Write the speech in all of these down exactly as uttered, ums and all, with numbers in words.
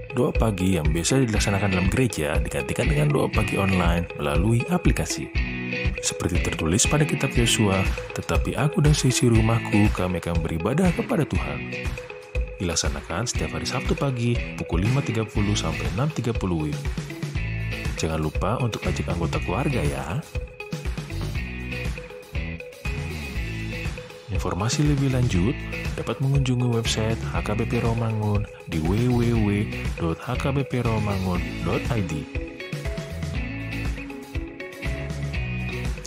Doa pagi yang biasa dilaksanakan dalam gereja digantikan dengan doa pagi online melalui aplikasi. Seperti tertulis pada kitab Yosua, "Tetapi aku dan seisi rumahku, kami akan beribadah kepada Tuhan." Dilaksanakan setiap hari Sabtu pagi pukul lima tiga puluh sampai enam tiga puluh W I B. Jangan lupa untuk ajak anggota keluarga ya. Informasi lebih lanjut dapat mengunjungi website H K B P Rawamangun di w w w dot h k b p rawamangun dot i d.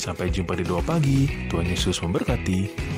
Sampai jumpa di Doa Pagi. Tuhan Yesus memberkati.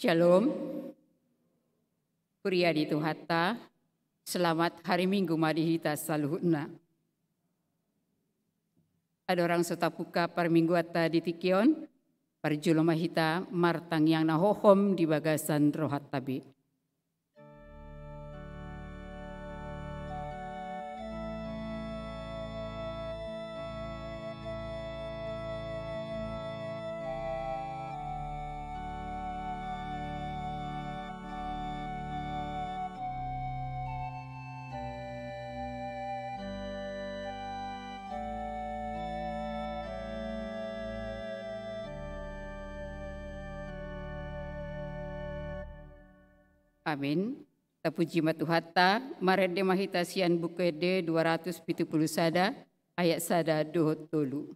Shalom. Huria di Tuhanta, selamat hari Minggu ma di hita saluhutna. Andorang so tapungka parmingguanta di tingki on, parjolo ma hita martangiang na hohom di bagasan rohanta be. Amin. Tapuji ma Tuhanta, marende ma hita sian Buku Ende dua ratus pitu pulu sada, ayat sada dohot tolu.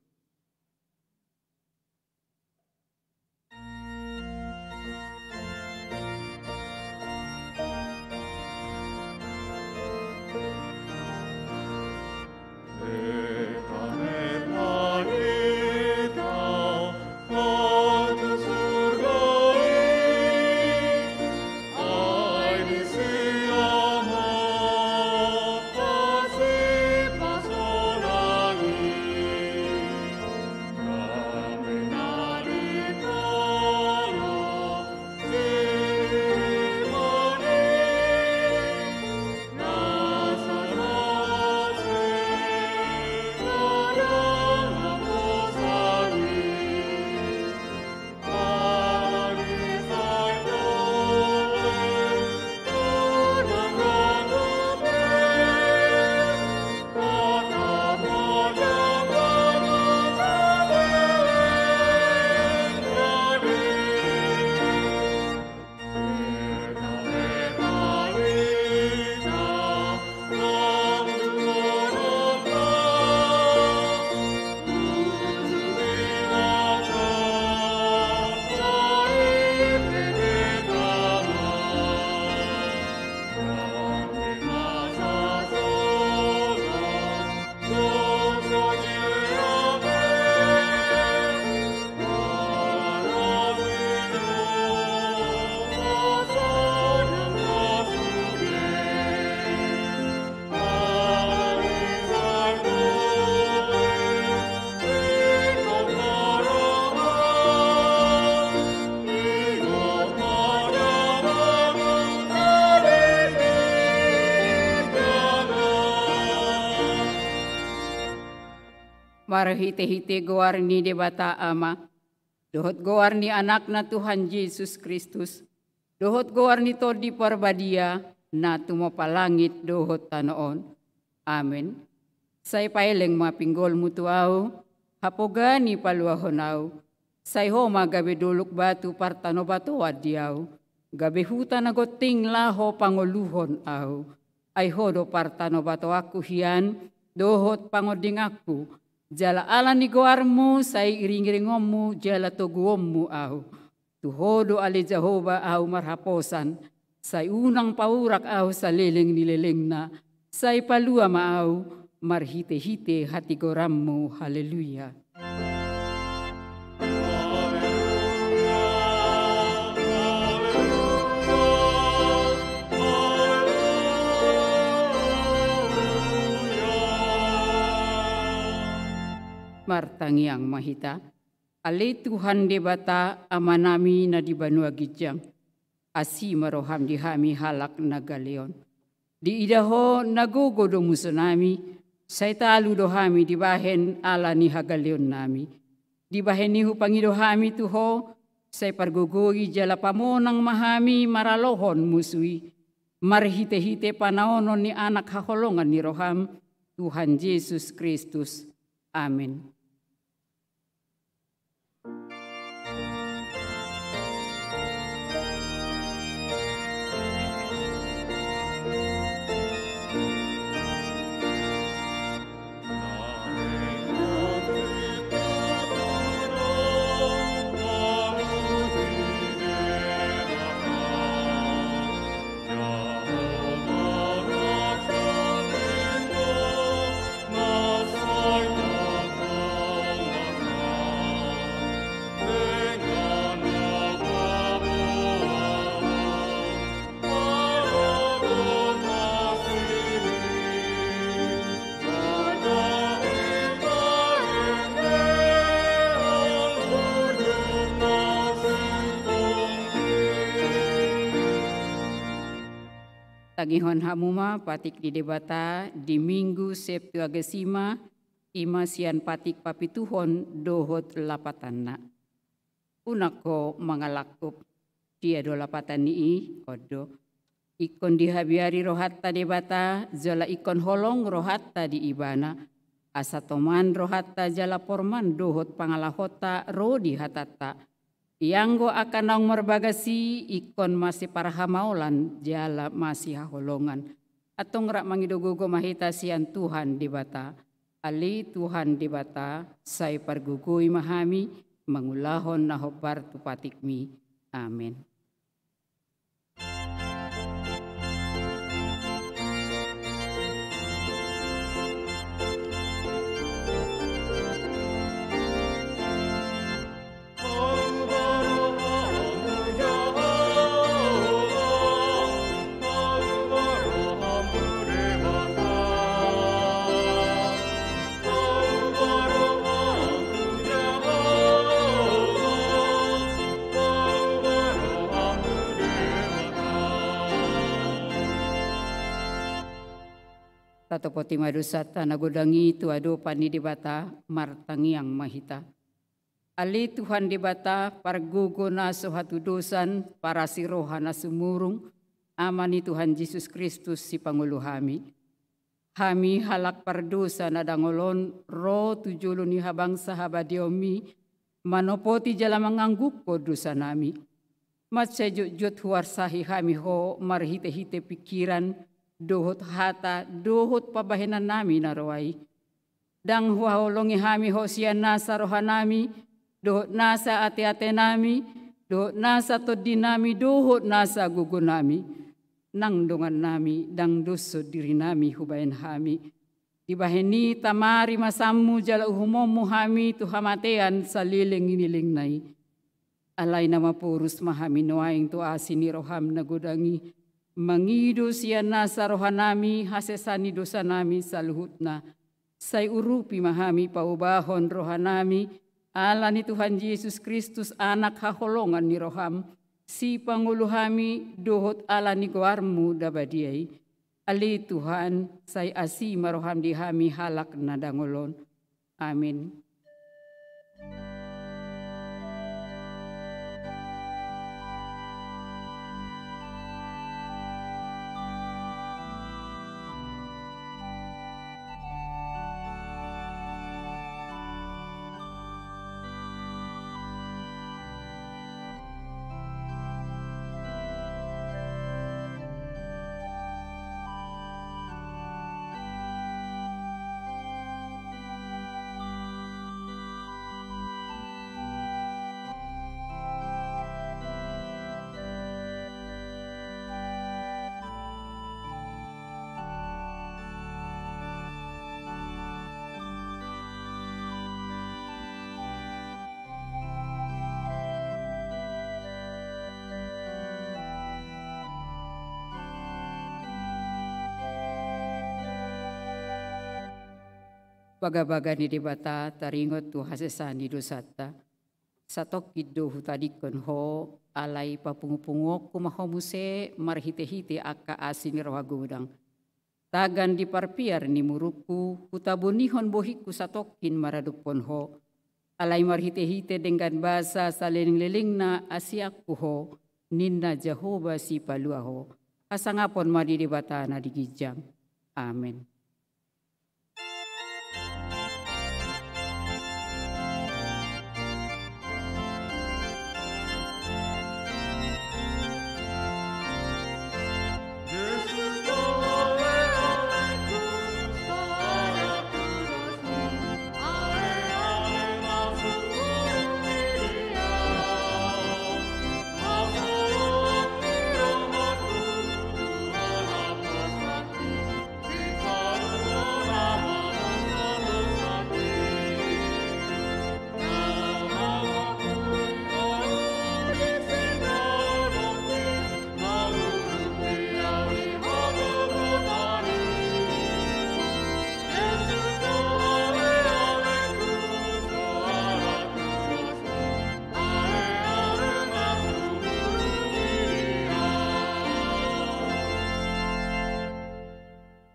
Marhitehite goar ni Debata Ama, dohot goar ni Anakna Tuhan Jesus Kristus, dohot goar ni Tondi Parbadia, na tumompa langit dohot tano on. Amen. Sai paeleng ma pinggolmu tu ahu, hapoga ni paluahon ahu. Sai ho ma gabe dolok batu partanobatoan di ahu, gabe huta na gonting laho pangoluhon ahu. Ai ho do partanobatoanku hian, dohot pangondinganku, jala ala ni goarmu sai iringiringonmu jala toguonmu ahu. Tu ho do ale Jahowa ahu marhaposan, sai unang paurak ahu saleleng ni lelengna, sai palua ma ahu marhitehite hatigoranmu. Haleluya. Martangiang ma hita. Ale Tuhan Debata Amanami na di banua ginjang, asi ma roham di hami halak na galeon. Diida ho na gogo do musonami, sai talu do hami dibahen ala ni hagaleonnami. Dibahen i hupangido hami tu ho, sai pargogoi jala pamonang ma hami maralohon musu i, marhitehite panaonon ni Anak haholongan ni roham, Tuhan Jesus Kristus. Amen. Tangihon hamu ma patik ni Debata di Minggu Septuagesima, i ma sian patik papituhon dohot lapatanna. Unang ho mangalangkup. Dia do lapatan ni i? On do: Ingkon dihabiari rohanta Debata, jala ingkon holong rohanta di Ibana. Asa toman rohanta jala porman dohot pangalahonta ro di hatanta. Ianggo angka naung marbagas i ingkon masiparhamaolan jala masihaholongan. Antong rap mangido gogo ma hita sian Tuhan Debata. Ale Tuhan Debata, sai pargogoi ma hami mangulahon na hombar tu patikmi. Amen. Tatopoti ma dosanta na godang i tu adopan ni Debata. Martangiang ma hita. Ale Tuhan Debata, pargogo na so hatudosan, parasi roha na sumurung, Ama ni Tuhan Jesus Kristus, sipangolu hami. Hami halak pardosa na dangol on ro tu jolo ni habangsa habadiaonmi, manopoti jala manganggungkon dosanami. Mansai jotjot huarsahi hami ho marhitehite pingkiran, dohot hata, dohot pambahenannami na roa i. Ndang huhaholongi hami ho sian nasa rohanami, dohot nasa ateatenami, dohot nasa tondinami, dohot nasa gogonami. Nang dongannami ndang doshon dirinami hubahen hami. Dibahen i tamari ma sammu jala uhumonmu hami tu hamatean saleleng ni lelengna i. Alai na maporus ma hami nuaeng tu asi ni roham na godang i, mangido sian nasa rohanami hasesaan ni dosanami saluhutna. Sai urupi ma hami paubahon rohanami, ala ni Tuhan Jesus Kristus, Anak haholongan ni roham, sipangolu hami dohot ala ni goarmu na badia i. Ale Tuhan, sai asi ma roham di hami halak na dangol on. Amin. Bagabaga ni Debata taringot tu hasesaan ni dosanta. Satongkin do hutadingkon ho, alai papungupunguonku ma ho muse marhitehite angka asi ni roha godang. Tagan di parpiar ni murukku, hutabonihon bohingku satongkin maradophon ho. Alai marhitehite denggan basa saleleng-lelengna asianku ho, ninna Jahowa Sipalua ho. Hasangapon ma di Debata na di ginjang. Amen.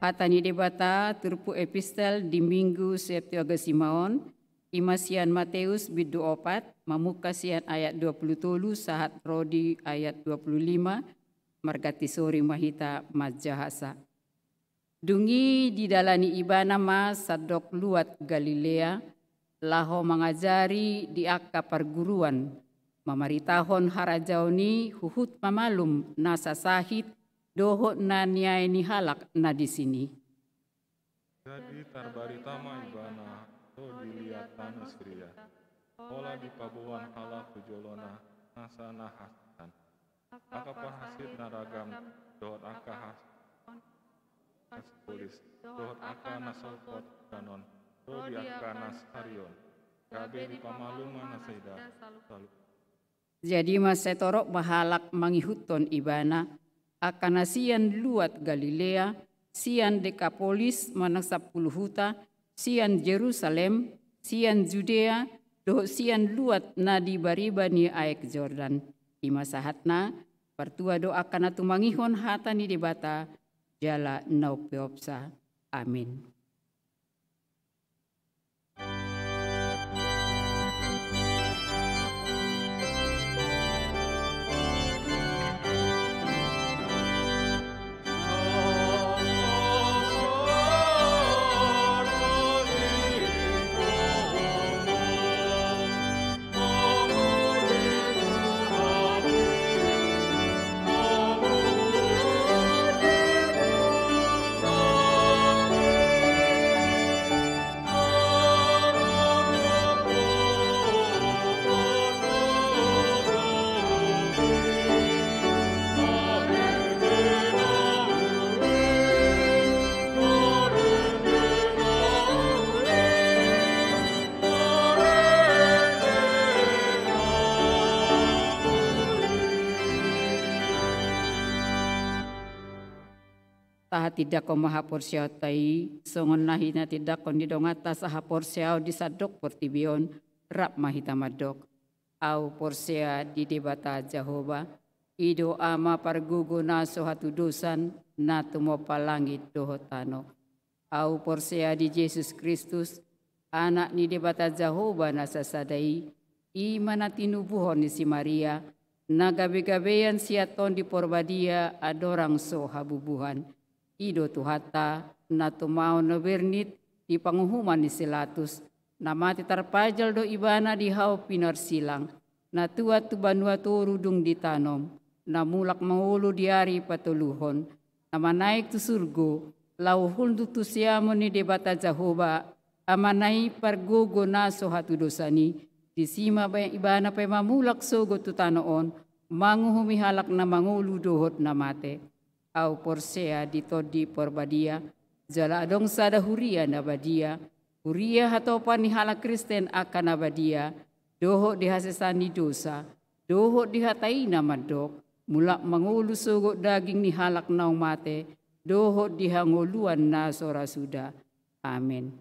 Hata ni Debata turpuk epistel di Minggu Septuagesima on, ima sian Mateus bindu opat, mamungka sian ayat dua pulu tolu sahat ro di ayat dua pulu lima, marganti sori ma hita manjahasa. Dung i didalani ibana ma sandok luat Galilea, laho mangajari di angka parguruan, mamaritahon harajaon i huhut mamalum nasa sahit dohot na niae ni halak na disi i. Jadi tarbarita ma ibana ro di liat tano Siria, pola dipaboan halak tu jolona nasa na hasahatan. Angka parhasit na ragam dohot angka has-, na sipolis dohot angka na sogot danon ro di angka na sarion, gabe dipamalum ma nasida saluhutna. Jadi mansai torop ma halak mangihuthon ibana, angka na sian luat Galilea, sian Dekapolis manang sampulu huta, sian Jerusalem, sian Judea, dohot sian luat na di bariba ni aek Jordan. Ima sahatna, partua do angka na tumangihon hata ni Debata, jala na umpeopsa. Amin. Tahatindangkon ma haporseaonta i, songon na hinatindanghon ni donganta sahaporseaon di sandok portibi on, rap ma hita mandok. Ahu porsea di Debata Jahowa, i do Ama pargogo na so hatudosan, na tumompa langit dohot tano. Ahu porsea di Jesus Kristus, Anak ni Debata Jahowa na sasada i, i ma na tinubuhon ni si Maria, na gabegabean sian Tondi Porbadia andorang so habubuhan. I do Tuhanta, na tumaon na bernit di panguhuman ni si Latus, na mate tarpajal do ibana di hau pinarsilang, na tuat tu banua toru dung ditanom, na mulak mangolu di ari patoluhon, na manaek tu surgo, laho hundul tu siamun ni Debata Jahowa, Amana i pargogo na so hatudosan i, disi ma ba-, ibana paima mulak sogot tu tano on, manguhumi halak na mangolu dohot na mate. Ahu porsea di Tondi Porbadia, jala adong sada huria na badia, huria hatopan ni halak Kristen angka na badia, dohot di hasesaan ni dosa, dohot di hata i na mandok, mulak mangolu sogot daging ni halak naung mate, dohot di hangoluan na so ra suda. Amen.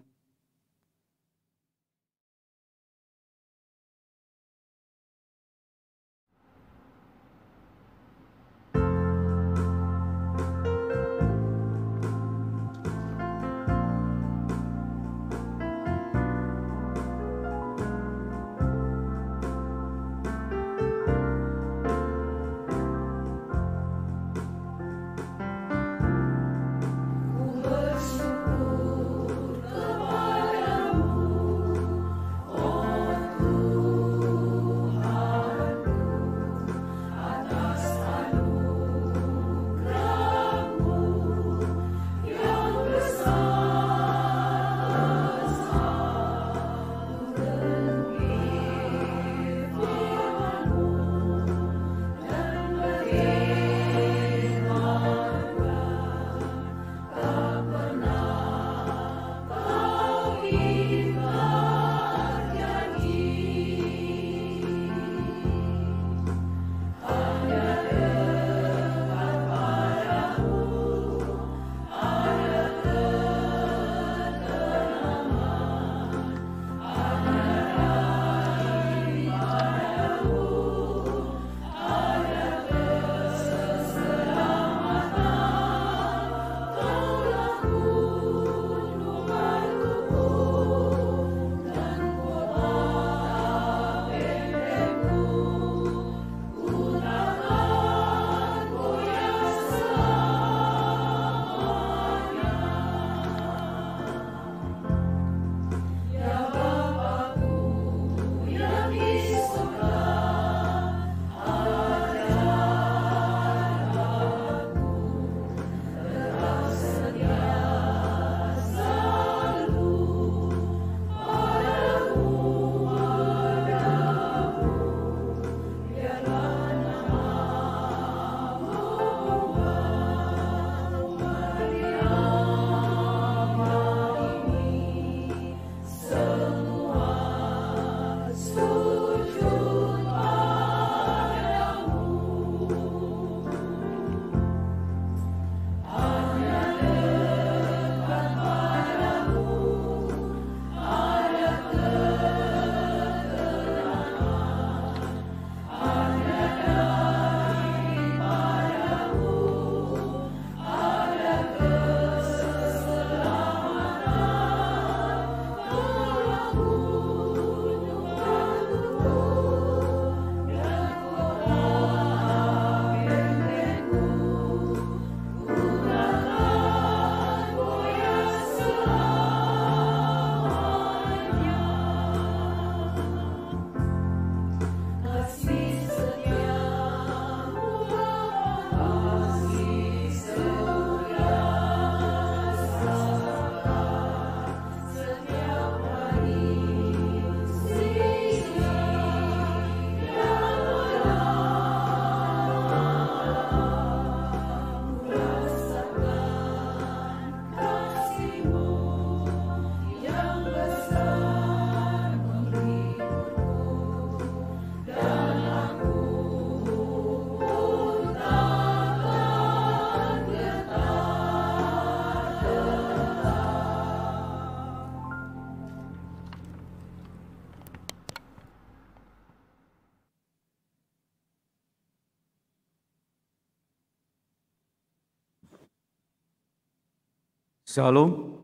Syalom.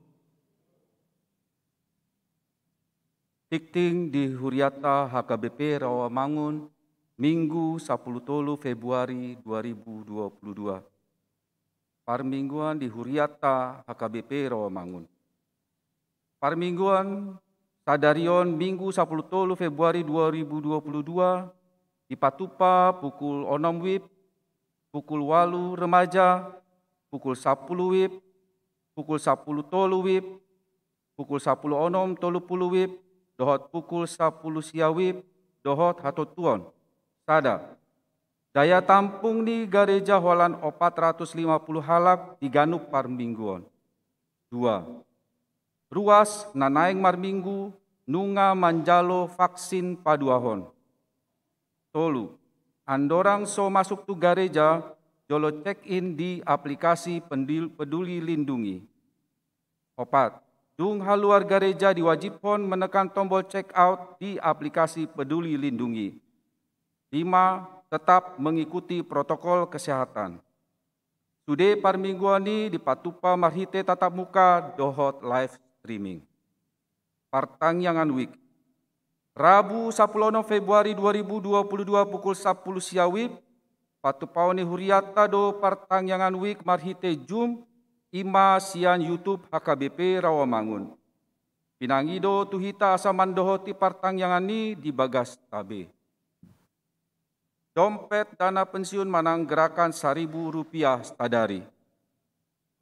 Tingting di huriata H K B P Rawamangun, Minggu sapuluh tolu Februari dua ribu dua puluh dua. Parmingguan di huriata H K B P Rawamangun. Parmingguan sadari on, Minggu sapuluh tolu Februari dua ribu dua puluh dua, dipatupa pukul onom wib, pukul ualu remaja, pukul sapuluh wib, pukul sapuluh tolu wib, pukul sapuluh onom tolu puluh wib, dohot pukul sapuluh sia wib, dohot hatontuon. Sada. Daya tampung ni gareja holan opat ratus lima puluh halak di ganup parmingguon. Dua. Ruas na naeng marminggu nunga manjalo vaksin paduahon. Tolu. Andorang so masuk tu gareja, jolo check in di aplikasi Pendil-, Peduli Lindungi. Opat. Dung haluar gareja diwajibhon menekan tombol check out di aplikasi Peduli Lindungi. Lima. Tetap mengikuti protokol kesehatan. Sude parmingguan i dipatupa marhite tatap muka dohot live streaming. Partangiangan wik. Rabu sapuluh onom Februari dua ribu dua puluh dua pukul sapuluh sia wib, patupaon ni huriata do partangiangan wik marhite Zoom, i ma sian YouTube H K B P Rawamangun. Pinangido tu hita asa mandohoti partangiangan i di bagasta be. Dompet dana pensiun manang gerakan saribu rupiah sadari.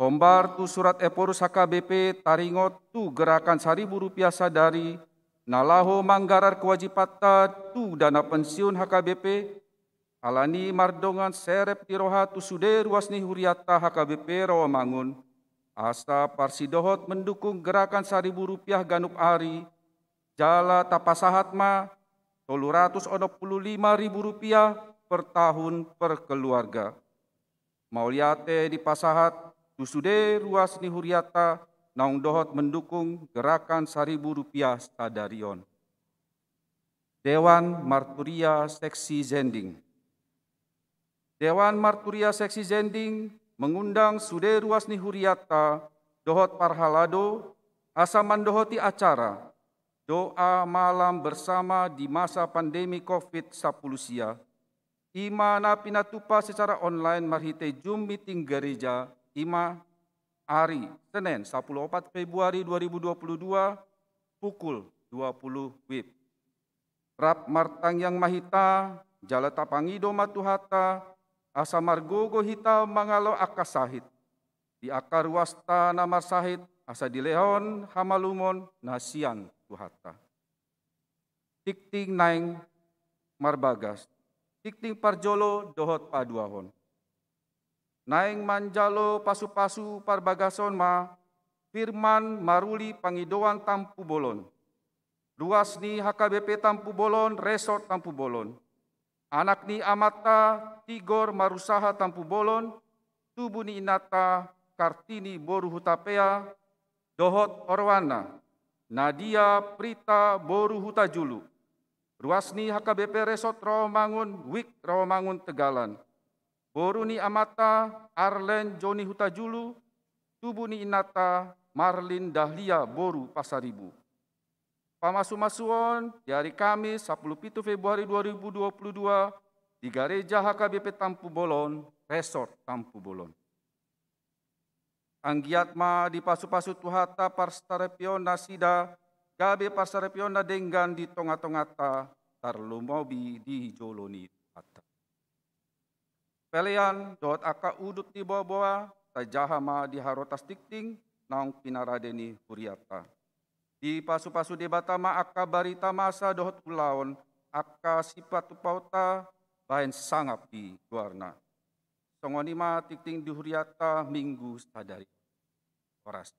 Hombar tu surat Ephorus H K B P taringot tu gerakan saribu rupiah sadari, na laho manggarar kewajibanta tu dana pensiun H K B P, alani mardongan serep ni roha tu sude ruas ni hurianta H K B P Rawamangun, asa parsidohot mendukung gerakan saribu rupiah ganup ari, jala tapasahat ma tolu ratus onom puluh lima ribu rupiah per tahun per keluarga. Mauliate dipasahat tu sude ruas ni hurianta naung dohot mendukung gerakan saribu rupiah sadari on. Dewan Marturia Seksi Zending. Dewan Marturia Seksi Zending mengundang sude ruas ni hurianta dohot parhalado asa mandohoti acara doa malam bersama di masa pandemi covid sapuluh sia, i ma na pinatupa secara online marhite Zoom meeting gareja, i ma ari Senen sapuluh opat Februari dua ribu dua puluh dua pukul dua puluh wib. Rap martangiang ma hita, jala tapangido ma Tuhanta, asa margogo hita mangalo angka sahit. Di angka ruasta na marsahit, asa dilehon hamalumon na sian Tuhanta. Tingting naeng marbagas. Tingting parjolo dohot paduahon. Naeng manjalo pasupasu parbagason ma Firman Maruli Pangidoan Tampubolon. Ruas ni H K B P Tampubolon, Resort Tampubolon. Anak ni amanta Tigor Marusaha Tampubolon, tubu ni inanta Kartini boru Hutapea, dohot oroanna, Nadia Prita boru Hutajulu. Ruas ni H K B P Resort Rawamangun, Wik Rawamangun Tegalan. Boru ni amanta Arlen Joni Hutajulu, tubu ni inanta Marlin Dahlia boru Pasaribu. Pamasumasuon di ari Kamis sampulu pitu Februari dua ribu dua puluh dua di Gareja H K B P Tampubolon, Resort Tampubolon. Anggiat ma dipasupasu Tuhanta parsaripeon nasida, gabe parsaripeon na denggan di tongatonganta, tarlumobi di jolo ni Tuhanta. Pelean dohot angka udut ni boaboa, tajaha ma di harotas tingting naung pinarade ni hurianta. Dipasupasu Debata ma angka barita masa dohot ulaon, angka sipatupaonta bahen sangap di goarna. Songon i ma tingting di hurianta minggu sadari. Horas.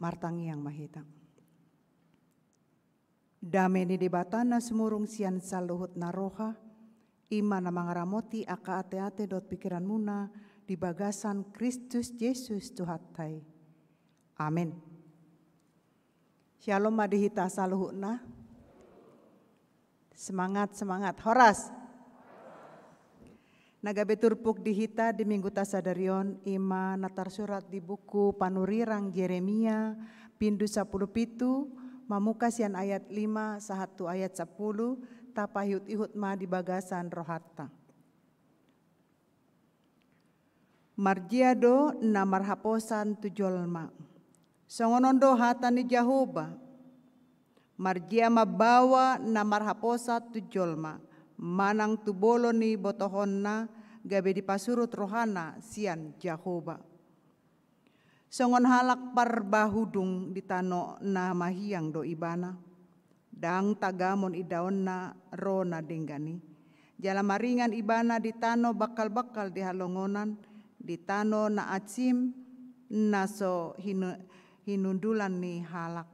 Martangiang ma hita. Dame ni Debata na sumurung sian saluhut na roha, i ma na mangaramoti angka ateate dohot pikiranmuna di bagasan Kristus Jesus Tuhanta i. Amen. Syalom ma di hita saluhutna. Semangat, semangat. Horas. Na gabe turpuk di hita di mingguta sadari on, i ma na tarsurat di buku panurirang Jeremia, bindu sampulu pitu, mamungka sian ayat lima sahat tu ayat sampulu, tapaihutihut ma di bagasan rohanta. Marjia do na marhaposan tu jolma. Songon on do hata ni Jahowa. Marjia ma baoa na marhaposan tu jolma, manang tu bolon ni botohonna, gabe dipasurut rohana sian Jahowa. Songon halak parbahudung di tano na mahiang do ibana. Ndang tagamon idaonna ro na denggan i. Jala maringan ibana di tano bangkalbangkal di halongonan, di tano na asing na so hinu-, hinundulan ni halak.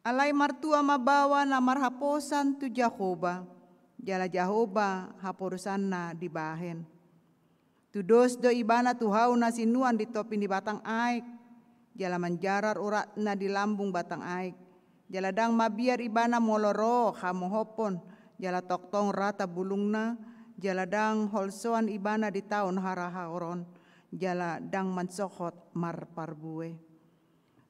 Alai martua ma baoa na marhaposan tu Jahowa, jala Jahowa haporusanna dibahen. Tudos do ibana tu hau na sinuan di topi ni batang aek, jala manjarar uratna di lambung batang aek, jala ndang mabiar ibana molo ro hamohopon, jala tongtong rata bulungna, jala ndang holsoan ibana di taon harahaor on, jala ndang mansohot marparbue.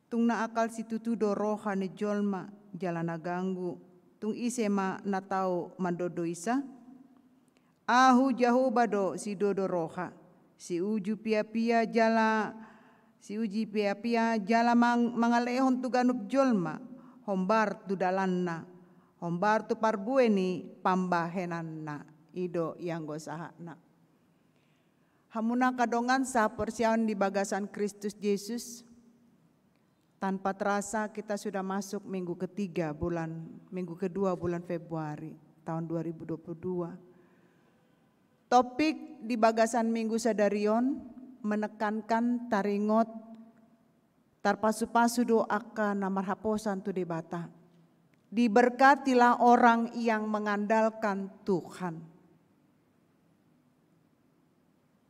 Tung na akal situtu do roha ni jolma, jala na ganggu, tung ise ma na tau mandodoisa? Ahu Jahowa do sidodo roha, siuju piapia jala, siuji piapia jala mang-, mangalehon tu ganup jolma, hombar tu dalanna, hombar tu parbue ni pambahenanna. I do ianggo sahatna. Hamuna angka dongan sahaporseaon di bagasan Kristus Jesus, tanpa terasa kita sudah masuk minggu ketiga bulan, minggu kedua bulan Februari tahun dua ribu dua puluh dua. Topik di bagasan minggu sadari on menekankan taringot tarpasupasu do angka na marhaposan tu Debata. Diberkatilah orang yang mengandalkan Tuhan.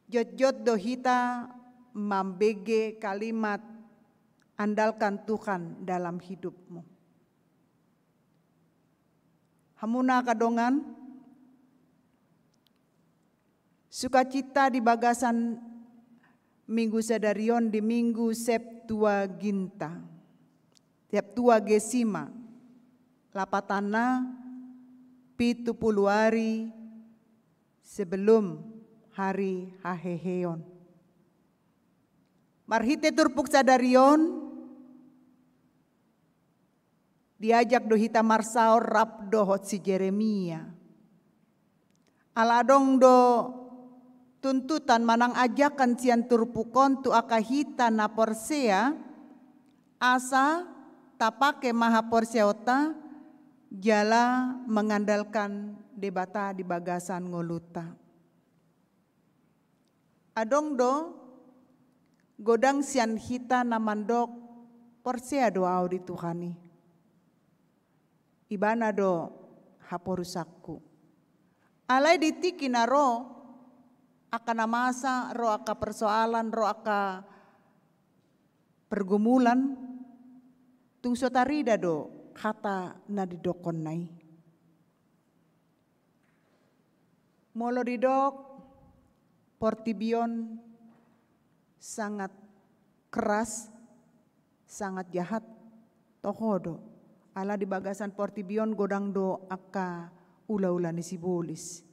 Jotjot do hita mambege kalimat andalkan Tuhan dalam hidupmu. Hamuna angka dongan, sukacita di bagasan Minggu sadari on di Minggu Septuaginta, Septuagesima, lapatanna pitu pulu ari sebelum hari haheheon. Marhite turpuk sadari on, diajak do hita marsaor rap dohot si Jeremia. Ala adong do tuntutan manang ajakan sian turpuk on tu angka hita na porsea, asa tapake ma haporseaonta jala mengandalkan Debata di bagasan ngolunta. Adong do godang sian hita na mandok, porsea do au di Tuhan i. Ibana do haporusanku. Alai di tingki na ro angka na masa, ro angka persoalan, ro angka pergumulan, tung so tarida do hata na didokkonna i. Molo didok portibi on sangat keras, sangat jahat, toho do. Ala di bagasan portibi on godang do angka ulaula ni sibolis.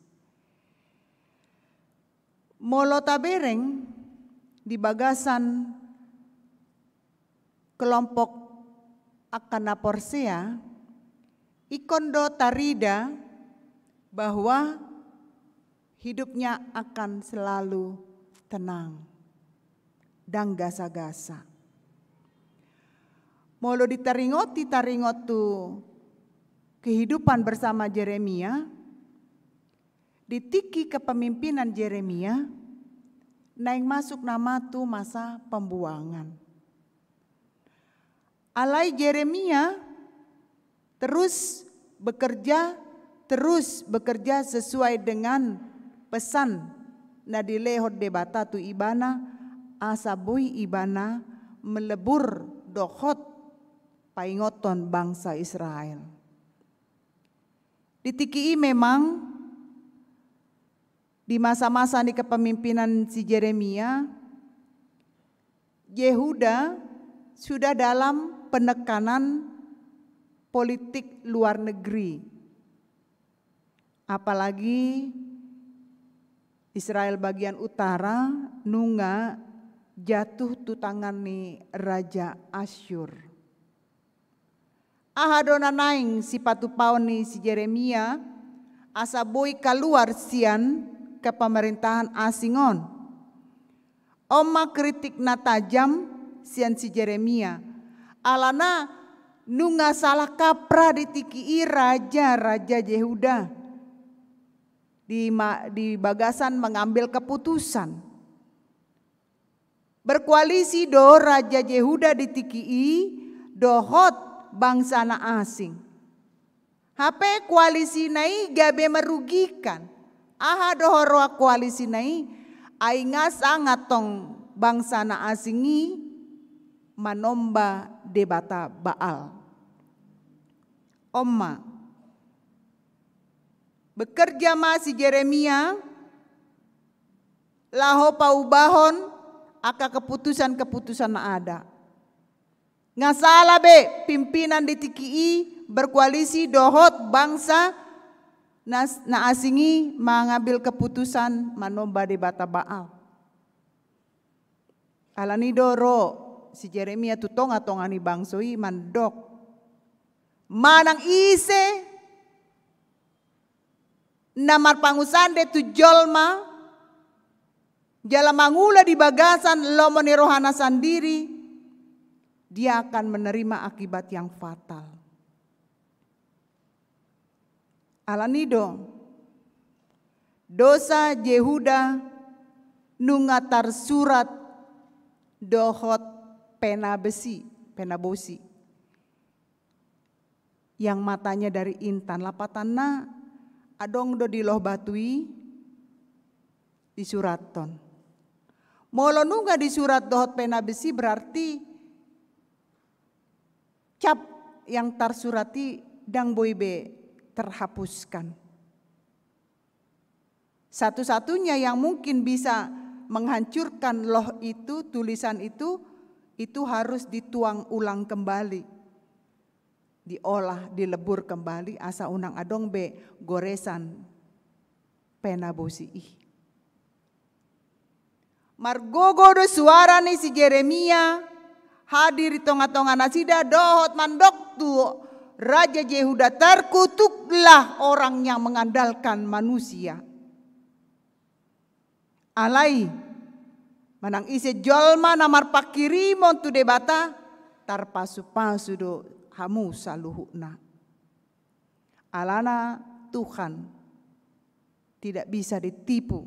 Molo tabereng di bagasan kelompok angka na porsea, ingkon do tarida bahwa hidupnya akan selalu tenang, ndang gasa-gasa. Molo ditaringoti, taringot tu kehidupan bersama Jeremia, di tingki kepemimpinan Jeremia, naeng masuk nama tu masa pembuangan. Alai Jeremia terus bekerja, terus bekerja sesuai dengan pesan na dilehon Debata tu ibana, asa boi ibana melebur dohot paingothon bangsa Israel. Di tingki i memang di masa-masa ni kepemimpinan si Jeremia, Yehuda sudah dalam penekanan politik luar negeri. Apalagi Israel bagian utara nunga jatuh tu tangan ni Raja Asyur. Aha do na naeng sipatupaon ni si Jeremia asa boi kaluar sian kepemerentahan asing on? On ma kritik na tajam sian si Jeremia. Alana nunga salah kaprah di tingki i raja-raja Yehuda di ma-, di bagasan mengambil keputusan. Berkoalisi do raja Yehuda di tingki i dohot bangsa na asing. Hape koalisina i gabe merugikan. Aha do huroha koalisina i? Ai nga sanga tong bangsa na asing i manomba debata Baal. On ma. Bekerja ma si Jeremia laho paubahon angka keputusan-keputusan na ada. Nga sala be pimpinan di tingki i berkoalisi dohot bangsa na, na asing i mengambil keputusan manomba debata Baal. Alani do ro si Jeremia tu tonga-tonga ni bangso i mandok, manang ise na marpangusande tu jolma jala mangula di bagasan lomo ni rohana sandiri, dia akan menerima akibat yang fatal. Alani do dosa Yehuda nunga tarsurat dohot pena besi, pena bosi, yang matanya dari intan. Lapatanna adong do di loh batu i disurathon. Molo nunga disurat dohot pena besi berarti cap yang tarsurat i ndang boi be terhapuskan. Satu-satunya yang mungkin bisa menghancurkan loh itu, tulisan itu, itu harus dituang ulang kembali, diolah, dilebur kembali, asa unang adong be goresan pena bosi i. Margogo do suara ni si Jeremia hadir di tonga-tonga nasida dohot mandok tu Raja Yehuda, terkutuklah orang yang mengandalkan manusia. Alai manang ise jolma na marpanghirimon tu Debata, tarpasu-pasu do hamu saluhutna. Alana Tuhan tidak bisa ditipu,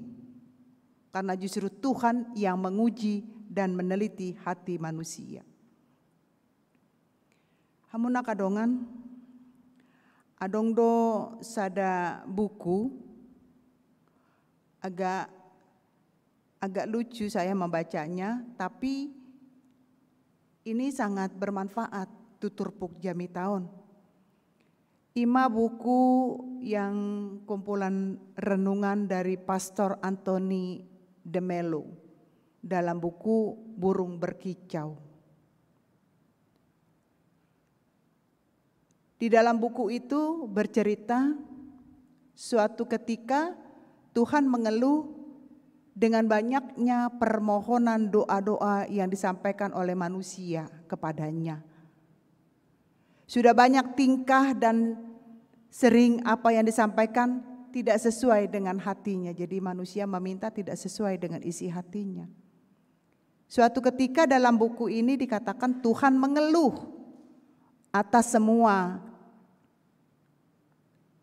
karena justru Tuhan yang menguji dan meneliti hati manusia. Hamu angka dongan, adong do sada buku, agak agak lucu saya membacanya, tapi ini sangat bermanfaat tu turpuk jamita on. Ima buku yang kumpulan renungan dari Pastor Anthony DeMello dalam buku Burung Berkicau. Di dalam buku itu bercerita, suatu ketika Tuhan mengeluh dengan banyaknya permohonan, doa-doa yang disampaikan oleh manusia kepada-Nya. Sudah banyak tingkah dan sering apa yang disampaikan tidak sesuai dengan hati-Nya. Jadi manusia meminta tidak sesuai dengan isi hati-Nya. Suatu ketika dalam buku ini dikatakan Tuhan mengeluh atas semua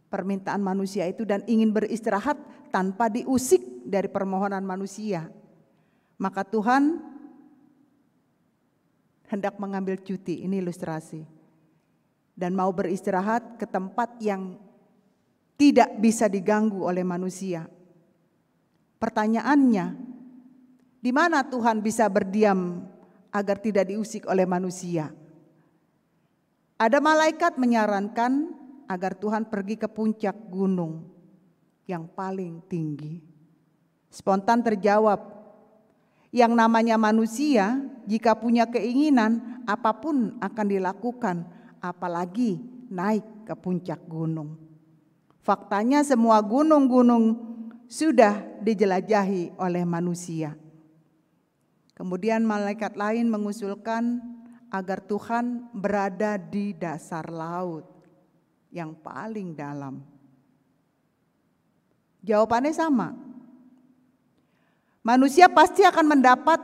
permintaan manusia itu dan ingin beristirahat tanpa diusik dari permohonan manusia. Maka Tuhan hendak mengambil cuti, ini ilustrasi, dan mau beristirahat ke tempat yang tidak bisa diganggu oleh manusia. Pertanyaannya, di mana Tuhan bisa berdiam agar tidak diusik oleh manusia? Ada malaikat menyarankan agar Tuhan pergi ke puncak gunung yang paling tinggi. Spontan terjawab, yang namanya manusia, jika punya keinginan, apapun akan dilakukan, apalagi naik ke puncak gunung. Faktanya, semua gunung-gunung sudah dijelajahi oleh manusia. Kemudian malaikat lain mengusulkan agar Tuhan berada di dasar laut yang paling dalam. Jawabannya sama. Manusia pasti akan mendapat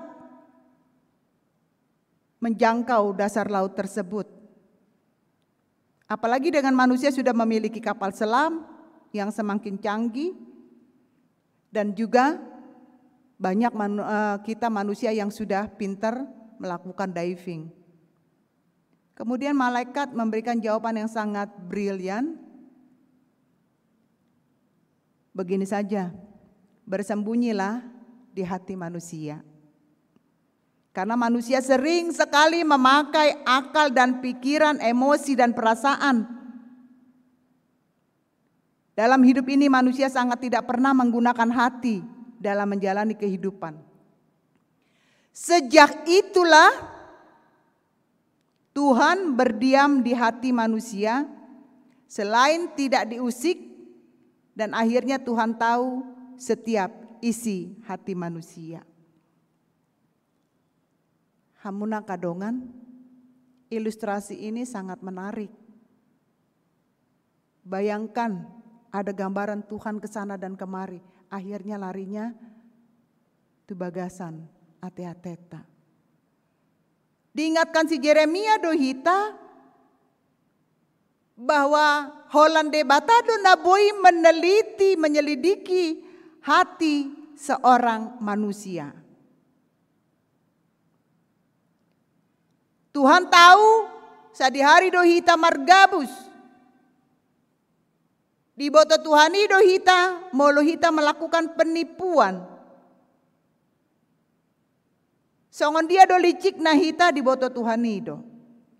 menjangkau dasar laut tersebut. Apalagi dengan manusia sudah memiliki kapal selam yang semakin canggih dan juga banyak manu-, eh, kita manusia yang sudah pintar melakukan diving. Kemudian malaikat memberikan jawaban yang sangat brilian. Begini saja, bersembunyilah di hati manusia. Karena manusia sering sekali memakai akal dan pikiran, emosi dan perasaan. Dalam hidup ini manusia sangat tidak pernah menggunakan hati dalam menjalani kehidupan. Sejak itulah Tuhan berdiam di hati manusia, selain tidak diusik, dan akhirnya Tuhan tahu setiap isi hati manusia. Hamu angka dongan, ilustrasi ini sangat menarik. Bayangkan, ada gambaran Tuhan ke sana dan kemari, akhirnya larinya tu bagasan ate-ateta. Diingatkan si Jeremia do hita bahwa holan Debata do na boi meneliti, menyelidiki hati seorang manusia. Tuhan tahu, sadihari do hita margabus. Diboto Tuhan i do hita, molo hita melakukan penipuan. Songon dia do licikna hita, diboto Tuhan i do.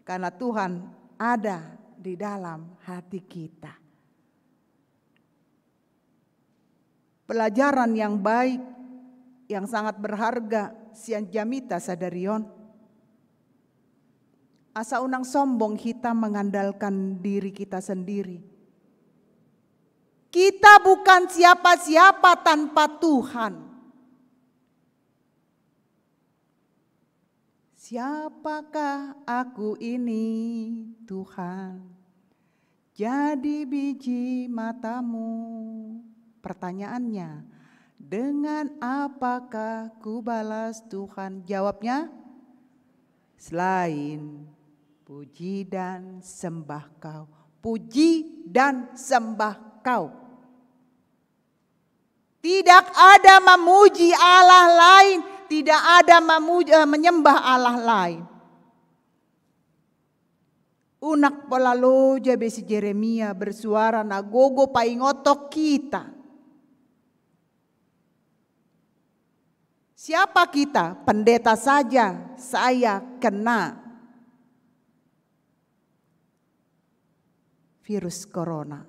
Karena Tuhan ada di dalam hati kita. Pelajaran yang baik yang sangat berharga sian jamita sadari on. Asa unang sombong hita mengandalkan diri kita sendiri. Kita bukan siapa-siapa tanpa Tuhan. Siapakah aku ini, Tuhan? Jadi biji matamu. Pertanyaannya, dengan apakah kubalas Tuhan? Jawabnya, selain puji dan sembah Kau. Puji dan sembah Kau. Tidak ada memuji Allah lain, tidak ada memuji, eh, menyembah Allah lain. Unang pola loja be si Jeremia bersuara na gogo paingothon hita. Siapa kita? Pendeta saja saya kena virus corona.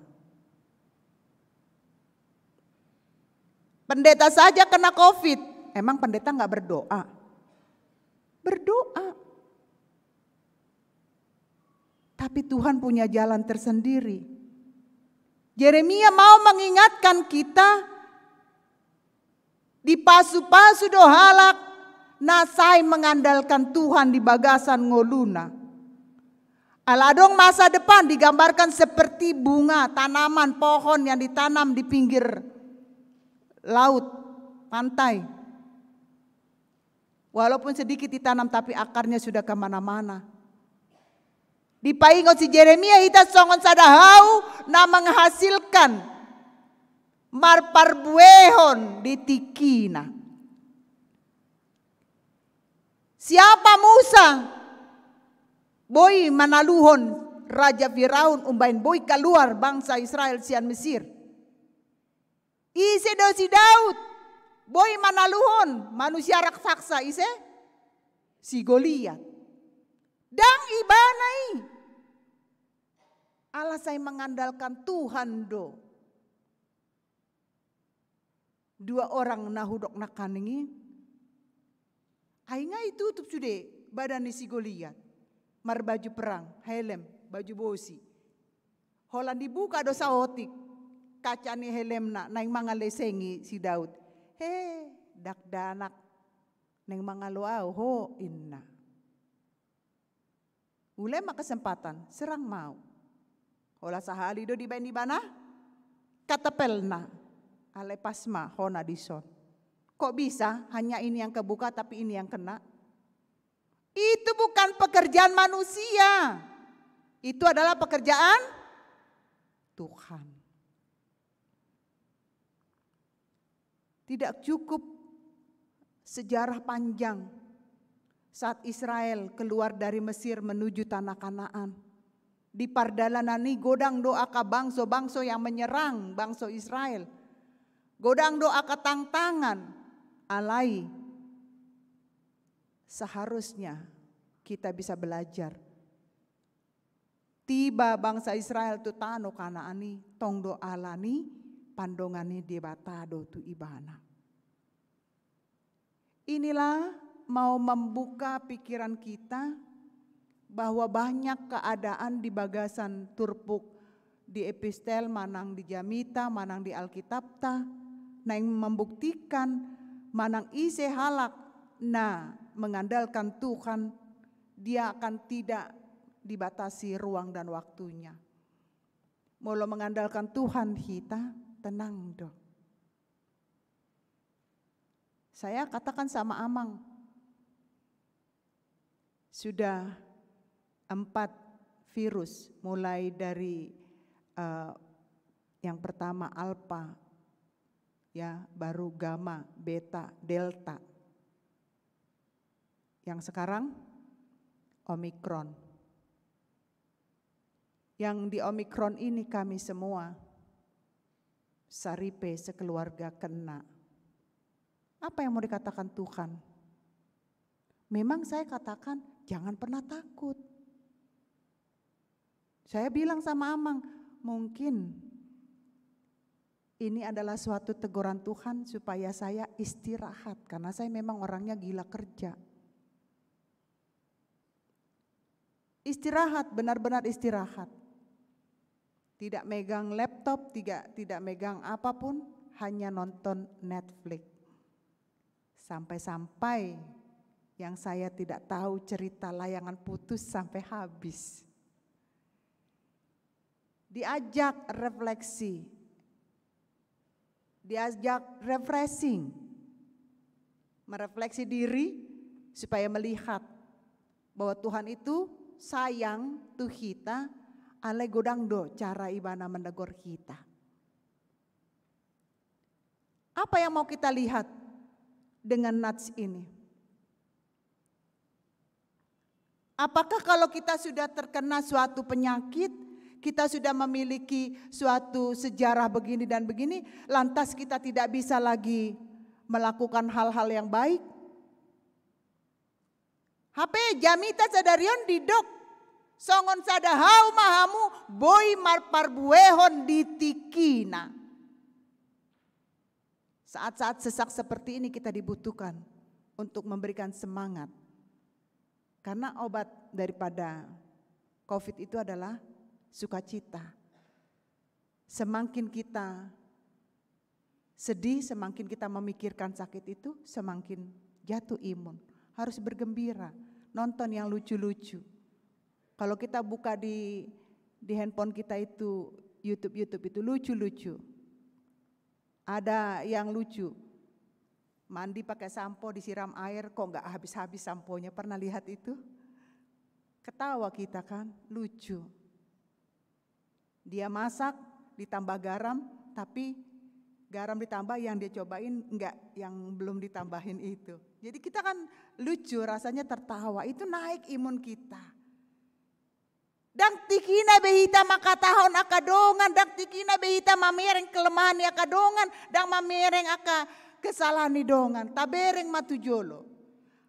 Pendeta saja kena covid. Emang pendeta nggak berdoa? Berdoa. Tapi Tuhan punya jalan tersendiri. Jeremia mau mengingatkan kita, dipasu-pasu do halak na sai mengandalkan Tuhan di bagasan ngoluna. Ala adong masa depan digambarkan seperti bunga, tanaman, pohon yang ditanam di pinggir laut, pantai. Walaupun sedikit ditanam, tapi akarnya sudah kemana-mana. Dipaingot si Jeremia hita songon sada hau na menghasilkan, marparbuehon di tingkina. Siapa Musa? Boi manaluhon Raja Firaun umbahen boi kaluar bangsa Israel sian Mesir. Ise do si Daud? Boi manaluhon manusia raksasa, ise? Si Goliat. Ndang ibana i. Ala sai mengandalkan Tuhan do dua orang na hudok nangkaning i. Ai nga itutup sude badan ni si Goliat, marbaju perang, helm, baju bosi. Holan dibuka do saotik kaca ni helmna, naeng mangalesengi si Daud. He, dakdanak, naeng mangalo au ho, inna. Ule ma kesempatan, serang ma au. Holan sahali do dibaen ibana katapelna. Alai pas ma hona dison. Kok bisa hanya ini yang kebuka tapi ini yang kena? Itu bukan pekerjaan manusia. Itu adalah pekerjaan Tuhan. Tidak cukup sejarah panjang saat Israel keluar dari Mesir menuju tanah Kanaan. Di pardalanan i godang do angka bangso-bangso yang menyerang bangso Israel. Godang do angka tantangan, alai seharusnya kita bisa belajar. Tiba bangsa Israel tu tano Kanaan i, tong do ala ni pandongan ni Debata do tu ibana. Inilah mau membuka pikiran kita bahwa banyak keadaan di bagasan turpuk di epistel manang di jamita manang di Alkitabta, naeng membuktikan manang ise halak na mengandalkan Tuhan, dia akan tidak dibatasi ruang dan waktunya. Molo mengandalkan Tuhan hita, tenang do. Saya katakan sama Amang, sudah empat virus, mulai dari, eh, yang pertama Alpha, ya, baru Gamma, Beta, Delta. Yang sekarang Omicron. Yang di Omicron ini kami semua saripe sekeluarga kena. Apa yang mau dikatakan Tuhan? Memang saya katakan, jangan pernah takut. Saya bilang sama Amang, mungkin Ini adalah suatu teguran Tuhan supaya saya istirahat, karena saya memang orangnya gila kerja. Istirahat, benar-benar istirahat. Tidak megang laptop, tidak, tidak megang apapun, hanya nonton Netflix. Sampai-sampai yang saya tidak tahu cerita layangan putus sampai habis. Diajak refleksi, diajak refreshing, merefleksi diri supaya melihat bahwa Tuhan itu sayang tu hita, alai godang do cara ibana menegur hita. Apa yang mau kita lihat dengan nats ini? Apakah kalau kita sudah terkena suatu penyakit, kita sudah memiliki suatu sejarah begini dan begini, lantas kita tidak bisa lagi melakukan hal-hal yang baik? Hape jamita sadari on didok, songon sada hau ma hamu boi marparbuehon di tingkina. Saat-saat sesak seperti ini kita dibutuhkan untuk memberikan semangat. Karena obat daripada covid itu adalah sukacita. Semakin kita sedih, semakin kita memikirkan sakit itu, semakin jatuh imun. Harus bergembira, nonton yang lucu-lucu. Kalau kita buka di, di handphone kita itu, YouTube, YouTube itu lucu-lucu. Ada yang lucu, mandi pakai sampo, disiram air, kok nggak habis-habis samponya. Pernah lihat itu? Ketawa kita kan, lucu. Dia masak, ditambah garam, tapi garam ditambah, yang dia cobain nggak, yang belum ditambahin itu. Jadi kita kan lucu, rasanya tertawa, itu naik imun kita. Ndang tingkina be hita mangkatahon angka dongan, ndang tingkina be hita mamereng kelemahan ni angka dongan, ndang mamereng angka kesalahan ni dongan. Tabereng ma tu jolo.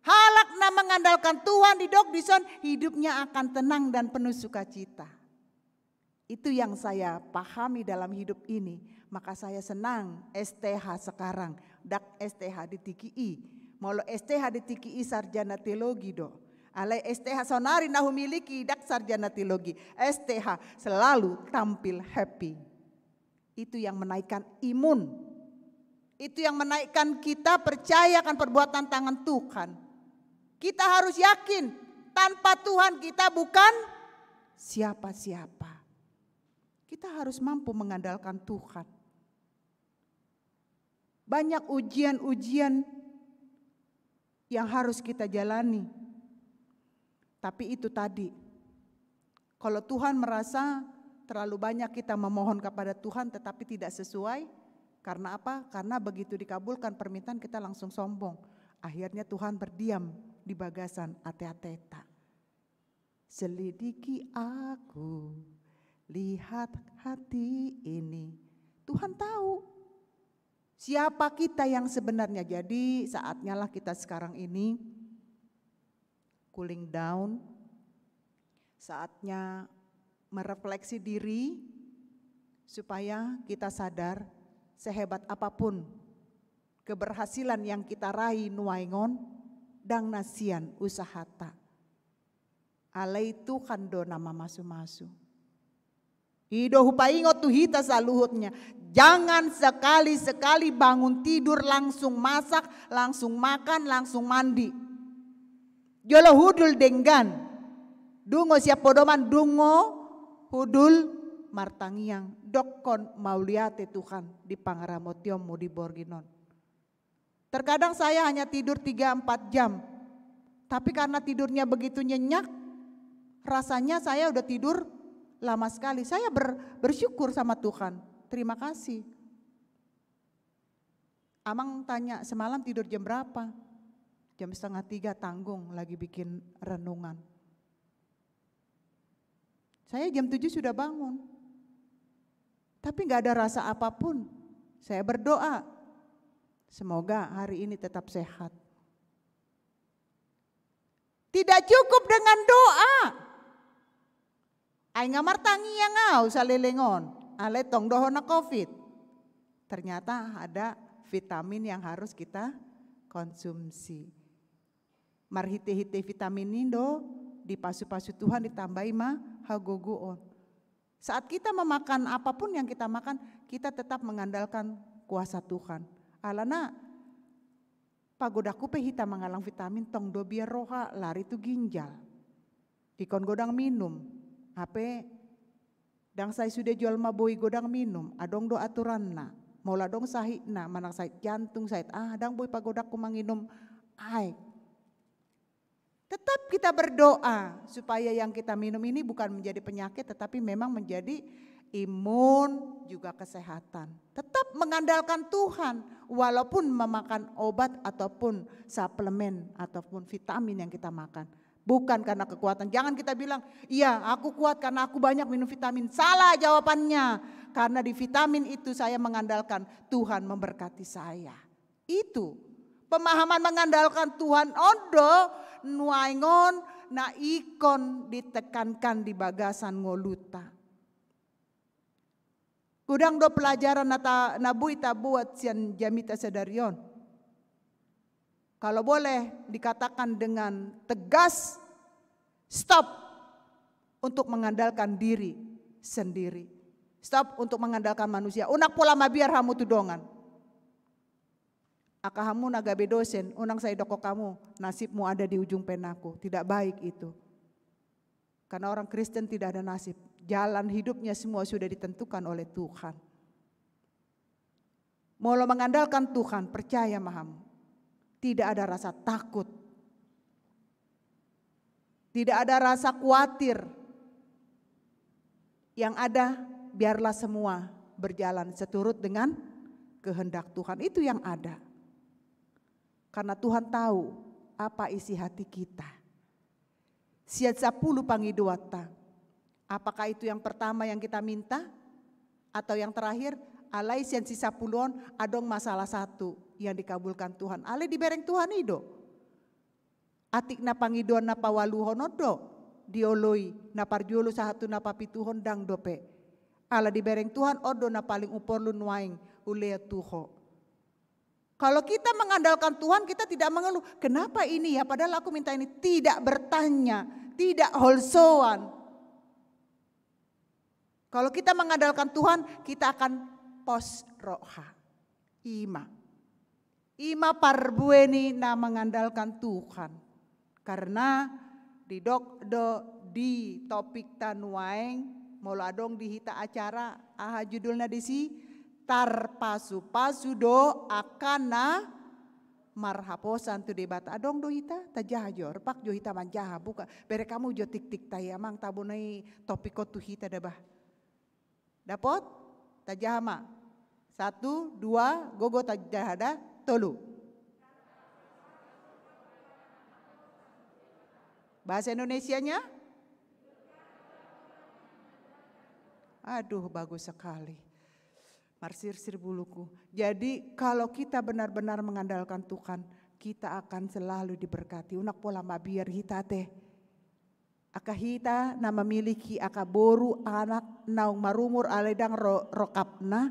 Halak na mengandalkan Tuhan, didok dison, hidupnya akan tenang dan penuh sukacita. Itu yang saya pahami dalam hidup ini. Maka saya senang S T H sekarang, ndang S T H di tingki i. Molo S T H di tingki i sarjana teologi do. Alai S T H saonari na humiliki ndang sarjana teologi. S T H selalu tampil happy. Itu yang menaikkan imun. Itu yang menaikkan kita percaya akan perbuatan tangan Tuhan. Kita harus yakin, tanpa Tuhan kita bukan siapa-siapa. Kita harus mampu mengandalkan Tuhan. Banyak ujian-ujian yang harus kita jalani. Tapi itu tadi, kalau Tuhan merasa terlalu banyak kita memohon kepada Tuhan tetapi tidak sesuai, karena apa? Karena begitu dikabulkan permintaan, kita langsung sombong. Akhirnya Tuhan berdiam di bagasan ate-ateta. Selidiki aku, lihat hati ini. Tuhan tahu siapa kita yang sebenarnya. Jadi saatnya lah kita sekarang ini cooling down. Saatnya merefleksi diri supaya kita sadar, sehebat apapun keberhasilan yang kita raih nuaeng on, ndang na sian usahata. Alai Tuhan do na mamasu-masu. I do hupaingot tu hita saluhutna. Jangan sekali-sekali bangun tidur langsung masak, langsung makan, langsung mandi. Jolo hudul denggan. Dungo sian podoman, dungo hudul martangiang. Dokkon mauliate Tuhan di pangaramotionmu di borngin on. Terkadang saya hanya tidur tiga empat jam. Tapi karena tidurnya begitu nyenyak, rasanya saya udah tidur lama sekali. Saya ber-, bersyukur sama Tuhan. Terima kasih. Amang tanya, "Semalam tidur jam berapa?" "Jam setengah tiga, Tanggung, lagi bikin renungan." Saya jam tujuh sudah bangun. Tapi nggak ada rasa apapun. Saya berdoa, "Semoga hari ini tetap sehat." Tidak cukup dengan doa. Ai nga martangiang au saleleng on, alai tong do hona covid. Ternyata ada vitamin yang harus kita konsumsi. Marhite-hite vitamin i do dipasu-pasu Tuhan, ditambai ma hagogoon. Saat kita memakan apapun yang kita makan, kita tetap mengandalkan kuasa Tuhan. Alana pagodangku pe hita mangallang vitamin, tong do biar roha lari tu ginjal. Ingkon godang minum. Hape ndang sai sude jolma boi godang minum, adong do aturanna. Molo adong sahitna, manang sahit jantung, sahit aha, ndang boi pagodangku manginum aek. Tetap kita berdoa supaya yang kita minum ini bukan menjadi penyakit, tetapi memang menjadi imun, juga kesehatan. Tetap mengandalkan Tuhan, walaupun memakan obat ataupun suplemen ataupun vitamin yang kita makan. Bukan karena kekuatan. Jangan kita bilang, "Iya, aku kuat karena aku banyak minum vitamin." Salah jawabannya. Karena di vitamin itu saya mengandalkan Tuhan memberkati saya. Itu pemahaman mengandalkan Tuhan on do nuaeng on na ingkon ditekankan di bagasan ngolunta. Godang do pelajaran na ta-, na boi tabuat sian jamita sadari on. Kalau boleh dikatakan dengan tegas, stop untuk mengandalkan diri sendiri. Stop untuk mengandalkan manusia. Unang pola mabiar hamu tu dongan. Angka hamu na gabe dosen, unang sai didok hamu, "Nasibmu ada di ujung penaku." Tidak baik itu. Karena orang Kristen tidak ada nasib. Jalan hidupnya semua sudah ditentukan oleh Tuhan. Molo mengandalkan Tuhan, percaya ma hamu, tidak ada rasa takut. Tidak ada rasa khawatir. Yang ada, biarlah semua berjalan seturut dengan kehendak Tuhan. Itu yang ada. Karena Tuhan tahu apa isi hati kita. Sian sapuluh pangidoanta, apakah itu yang pertama yang kita minta? Atau yang terakhir? Alai sian si sapuluh on adong ma salah satu yang dikabulkan Tuhan. Alai dibereng Tuhan i do. Atik na pangidoan na paualuhon on do dioloi, na parjolo sahat tu na papituhon ndang dope. Ala dibereng Tuhan on do na paling umporlu nuaeng hulehon tu ho. Kalau kita mengandalkan Tuhan, kita tidak mengeluh, "Kenapa ini ya, padahal aku minta ini." Tidak bertanya, tidak holsoan. Kalau kita mengandalkan Tuhan, kita akan pos roha. I ma. I ma parbue ni na mengandalkan Tuhan. Karena didok do di topikta nuaeng, molo adong di hita acara, aha judulna disi? Tarpasu-pasu do angka na marhaposan tu Debata. Adong do hita? Tajaha jo, rap jo hita manjaha, buka. Bereng hamu jo tiktikta i, amang, tabo na i topik on tu hita da bah. Dapot? Tajaha ma. Satu, dua, gogo tajaha da. Tolu. Bahasa Indonesianya? Aduh, bagus sekali. Marsirsir buluku. Jadi, kalau kita benar-benar mengandalkan Tuhan, kita akan selalu diberkati. Unang pola mabiar hita te. Angka hita na memiliki angka boru, anak, naung marumur alai ndang ro-, rokapna,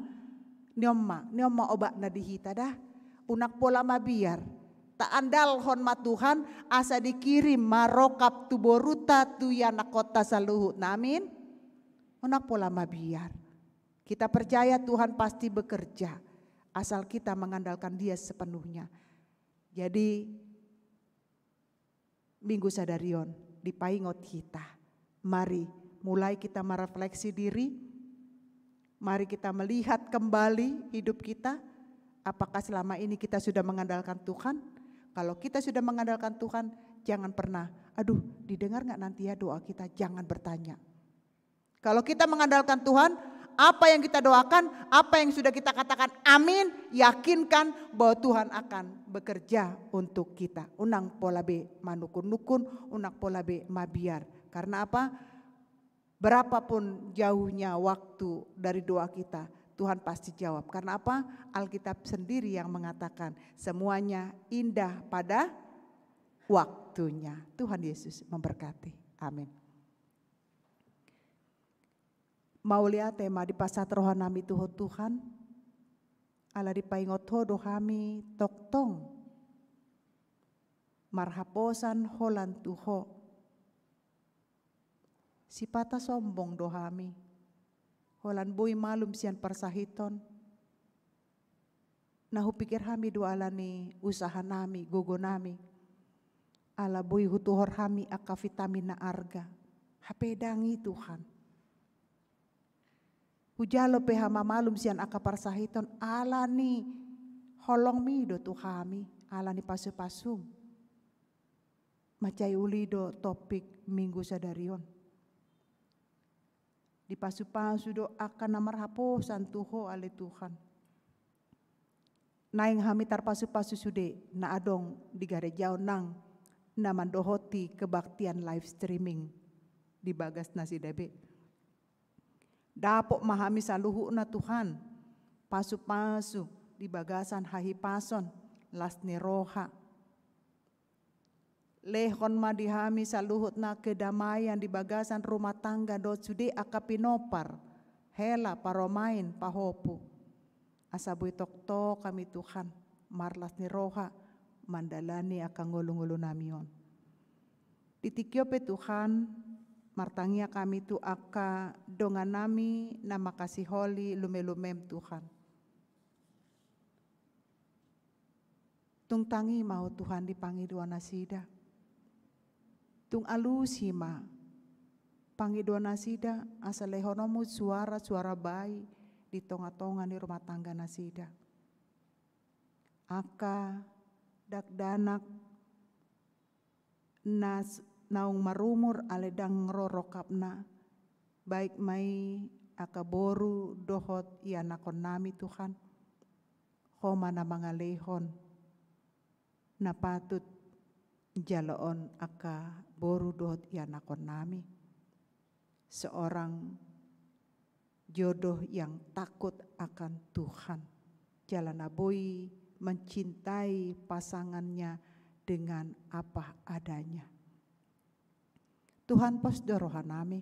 ni on ma, ni on ma obatna di hita da. Unang pola mabiar. Taandalhon ma Tuhan, asa dikirim ma rokap tu borunta, tu ianakhonta saluhutna. Amin. Unang pola mabiar. Kita percaya Tuhan pasti bekerja, asal kita mengandalkan Dia sepenuhnya. Jadi, Minggu sadari on, dipaingot hita. Mari, mulai kita merefleksi diri. Mari kita melihat kembali hidup kita. Apakah selama ini kita sudah mengandalkan Tuhan? Kalau kita sudah mengandalkan Tuhan, jangan pernah, "Aduh, didengar nggak nanti ya doa kita?" Jangan bertanya. Kalau kita mengandalkan Tuhan, apa yang kita doakan, apa yang sudah kita katakan amin, yakinkan bahwa Tuhan akan bekerja untuk kita. Unang pola be manukun-nukun, unang pola be mabiar. Karena apa? Berapapun jauhnya waktu dari doa kita, Tuhan pasti jawab. Karena apa? Alkitab sendiri yang mengatakan, "Semuanya indah pada waktunya." Tuhan Yesus memberkati. Amin. Mauliate ma, dipasahat roha nami tu Ho Tuhan. Ala dipaingot Ho do hami tongtong marhaposan holan tu Ho. Sipata sombong do hami, holan boi malum sian parsahiton. Na hupikir hami do ala ni usaha nami, gogo nami, ala boi hutuhor hami angka vitamin na arga. Hape ndang i Tuhan. Hujalo pe hami malum sian angka parsahiton, ala ni holong-Mi do tu hami, ala ni pasu-pasum. Mansai uli do topik Minggu sadari on. Dipasu-pasu do angka na marhaposan tu Ho ale Tuhan. Naeng hami tarpasu-pasu sude na adong di gareja on nang na mandohoti kebaktian live streaming di bagas nasida be. Dapot ma hami saluhutna Tuhan, pasu-pasu di bagasan hahipason, las ni roha. Lehon ma di hami saluhutna kedamaian di bagasan rumah tangga dohot sude angka pinompar, hela, parumaen, pahopu. Asa boi tongtong hami Tuhan, marlas ni roha, mandalani angka ngolu-ngolu nami on. Di tingki on pe Tuhan, martangiang hami tu angka dongan nami na mangkasiholi lume-lumem Tuhan. Tung tangi ma Ho Tuhan di pangidoan nasida. Tung alusi ma pangidoan nasida asa lehononmu suara-suara bai di tonga-tonga ni rumah tangga nasida. Angka dakdanak nas-, naung marumur ale ndang ro rongkapna, baik ma i angka boru dohot ianakhon nami Tuhan. Ho ma na mangalehon na patut jaloon angka boru dohot ianakhon nami. Seorang jodoh yang takut akan Tuhan, jala na boi mencintai pasangannya dengan apa adanya. Tuhan, pos do roha nami.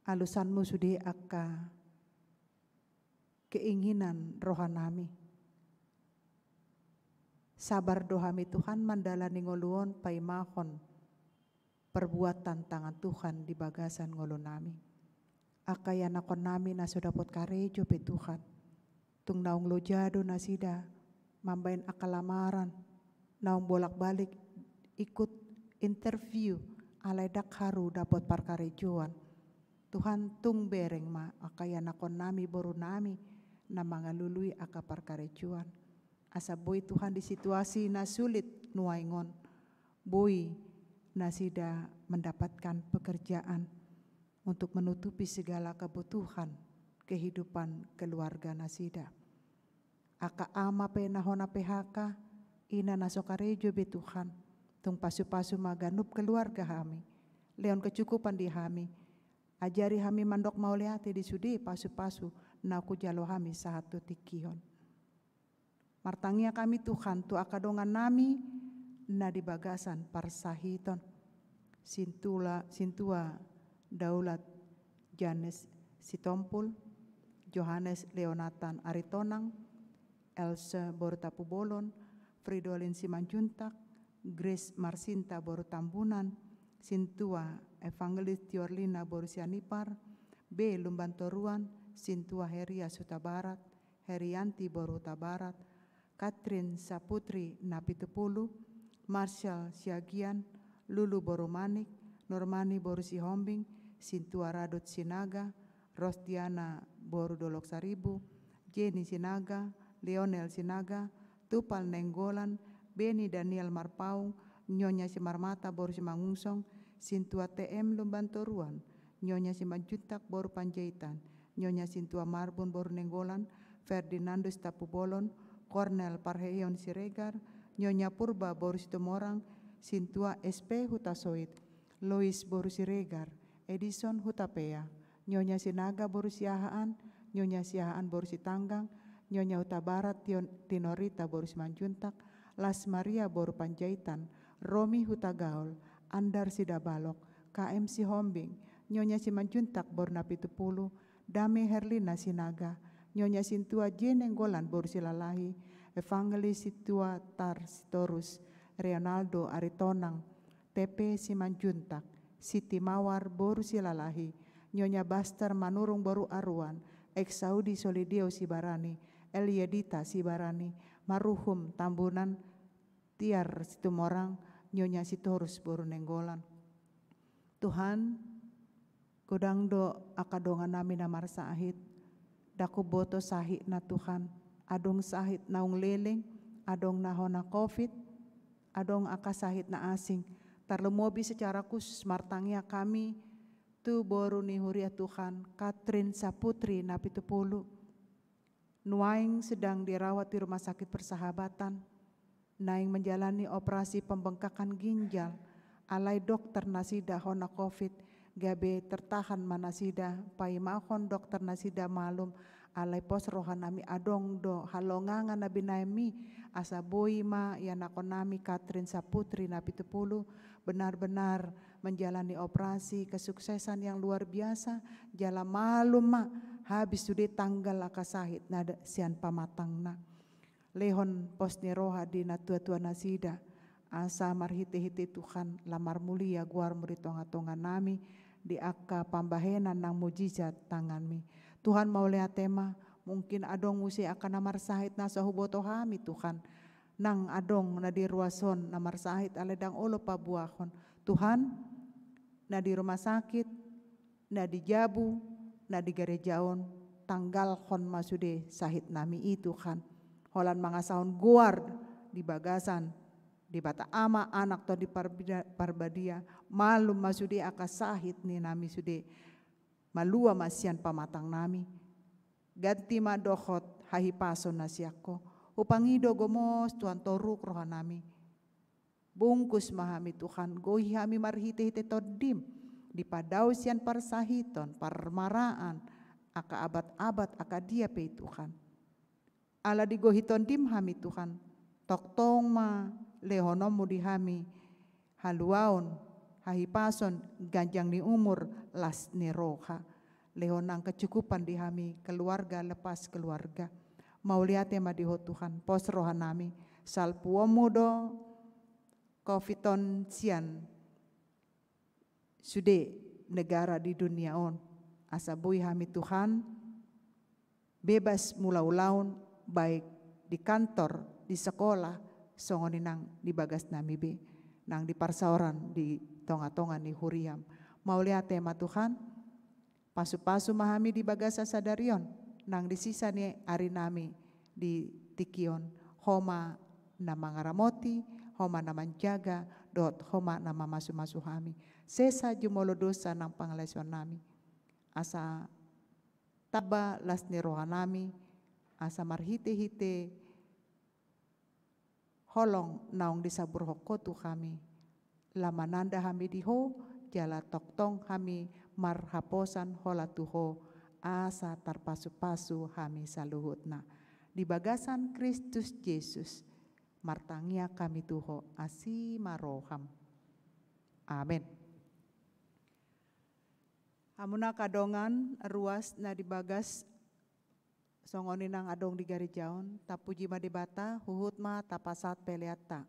Alusanmu sude angka keinginan roha nami. Sabar do hami Tuhan mandalani ngolu on paimahon perbuatan tangan Tuhan di bagasan ngolu nami. Angka ianakhon nami na so dapot karejo pe Tuhan. Tung naung loja do nasida mambaen angka lamaran, naung bolak-balik ikut interview alai ndang haru dapot parkarejoan. Tuhan, tung bereng ma angka ianakhon nami, boru nami na mangalului angka parkarejoan. Asa boi Tuhan di situasi na sulit nuaeng on, boi nasida mendapatkan pekerjaan untuk menutupi segala kebutuhan kehidupan keluarga nasida. Angka ama pe na hona P H K, ina na so karejo be Tuhan, tung pasu-pasu ma ganup keluarga hami, lehon kecukupan di hami, ajari hami mandok mauliate di sude pasu-pasu na hujalo hami sahat tu tingki on. Martangiang hami Tuhan tu angka dongan nami na di bagasan parsahiton. Sintula-, sintua Daulat Janes Sitompul, Johannes Leonatan Aritonang, Else boru Tampubolon, Fridolin Simanjuntak, Grace Marsinta boru Tambunan, sintua Evangelis Tiorlina boru Sianipar, B Lumbantoruan, sintua Herias Hutabarat, Herianti boru Hutabarat, Katrin Saputri Napitupulu, Marsial Siagian, Lulu boru Manik, Normani boru Sihombing, sintua Radot Sinaga, Rosdiana boru Dolok Saribu, Jeni Sinaga, Lionel Sinaga, Tupal Nainggolan, Beni Daniel Marpaung, Nyonya Simarmata boru Simangunsong, sintua T M Lumbantoruan, Nyonya Simanjuntak boru Panjaitan, Nyonya sintua Marbun boru Nainggolan, Ferdinandus Tampubolon, Kornel Parheon Siregar, Nyonya Purba boru Situmorang, sintua S P Hutasoit, Lois boru Siregar, Edison Hutapea, Nyonya Sinaga boru Siahaan, Nyonya Siahaan boru Sitanggang, Nyonya Hutabarat Tion-, Tinorita boru Simanjuntak, Las Maria boru Panjaitan, Romi Hutagaol, Andar Sidabalok, K M Sihombing, Nyonya Simanjuntak boru Napitupulu, Dame Herlina Sinaga, Nyonya Sintua J Nainggolan boru Silalahi, Evangelis Sintua Tar Sitorus, Reonaldo Aritonang, T P Simanjuntak, Siti Mawar boru Silalahi, Nyonya Baster Manurung boru Aruan, Exaudi Solideo Sibarani, Eliedita Sibarani, Maruhum Tambunan, Tiar Situmorang, Nyonya Sitorus boru Nainggolan. Tuhan, godang do angka dongan nami na marsahit, ndang huboto sahitna Tuhan, adong sahit naung leleng, adong na hona covid, adong angka sahit na asing, tarlumobi secara khusus martangiang hami tu boru ni huria Tuhan, Catherine Saputri Napitupulu. Nuaeng sedang dirawat di Rumah Sakit Persahabatan, naeng menjalani operasi pembengkakan ginjal, alai dokter nasida hona covid, gabe tertahan ma nasida, paimahon dokter nasida malum, alai pos roha nami adong do halongangan na binahenmi, asa boi ma ianakhon nami Catherine Saputri Napitupulu, benar-benar menjalani operasi kesuksesan yang luar biasa, jala malum ma habis sude tanggal angka sahitna sian pamatangna. Lehon pos ni roha di natua-tua nasida, asa marhite-hite Tuhan lam marmulia goarmu di tonga-tonga nami, di angka pambahenan nang mujizat tanganmi. Tuhan, mauliate ma, mungkin adong muse angka na marsahit na so huboto hami Tuhan, nang adong na di ruas on na marsahit alai ndang olo paboahon. Tuhan, na di rumah sakit, na di jabu, na di gareja on, tanggalhon ma sude sahit nami i Tuhan. Holan mangasahon goar di bagasan Debata Ama, Anak, Tondi Parbida-, Parbadia, malum ma sude angka sahit ni nami sude. Malua ma sian pamatang nami. Ganti ma dohot hahipason na sian Ho. Hupangido gomos Tuhan toruk roha nami. Bungkus ma hami Tuhan, gohi hami marhite-hite Tondim, dipadao sian parsahiton, parmaraan, angka abat-abat, angka dia pe i Tuhan. Ala digohi Tondim hami Tuhan, tongtong ma lehononmu di hami, haluaon, hahipason, ganjang ni umur, las ni roha. Lehon nang kecukupan di hami, keluarga lepas keluarga. Mauliate ma di Ho Tuhan, pos roha nami, salpuonmu do covid on sian sude negara di dunia on. Asa boi hami Tuhan, bebas mangula ulaon, baik di kantor, di sekolah, songon i nang di bagas nami be, nang di parsaoran di tonga-tonga ni huriam. Mauliate ma Tuhan, pasu-pasu ma hami di bagasan sadari on, nang di sisa ni ari nami di tingki on, Ho ma na mangaramoti, Ho ma na manjaga, dohot Ho ma na mamasu-masu hami. Sesa jumolo dosa nang pangalaosion nami. Asa tamba las ni roha nami, asa marhite-hite holong naung disamburhon Ho tu hami. Lam mananda hami di Ho, jala tongtong hami marhaposan holan tu Ho, asa tarpasu-pasu hami saluhutna. Di bagasan Kristus Jesus, martangiang hami tu Ho, asi ma roham. Amen. Hamuna angka dongan, ruas na di bagas, songon i nang adong di gareja on, tapuji ma Debata, huhut ma tapasahat peleanta.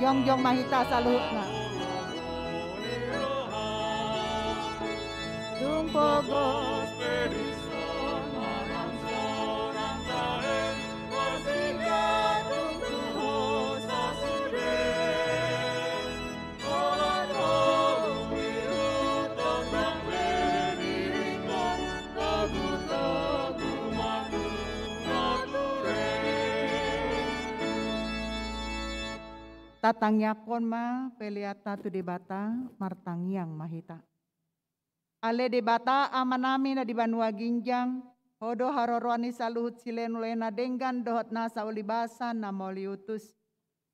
Jongjong ma hita saluhutna. Dung pogos Tatangiangkon ma peleanta tu Debata, martangiang ma hita. Ale Debata, Amanami na di banua ginjang, Ho do haroroan ni saluhut silehonlehon na denggan dohot nasa ulibasan na mauliutus.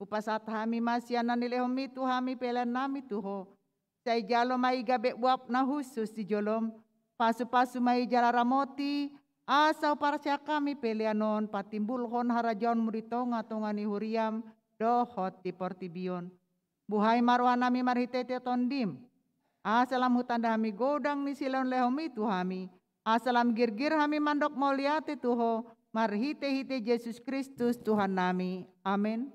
Hupasahat hami ma sian na nilehonMi tu hami peleannami tu Ho. Sai jalo ma i gabe uap na hushus di joloM, pasupasu ma i jala ramoti, asa huparsaehon hami pelean on patimbulhon harajaonMu di tongatonga ni huriaM dohot di portibi on. Buhai ma rohanami marhitehite TondiM, asa lam hutanda hami godang ni silehonlehonMi tu hami, asa lam girgir hami mandok mauliate tu Ho, marhitehite Jesus Kristus Tuhannami. Amen.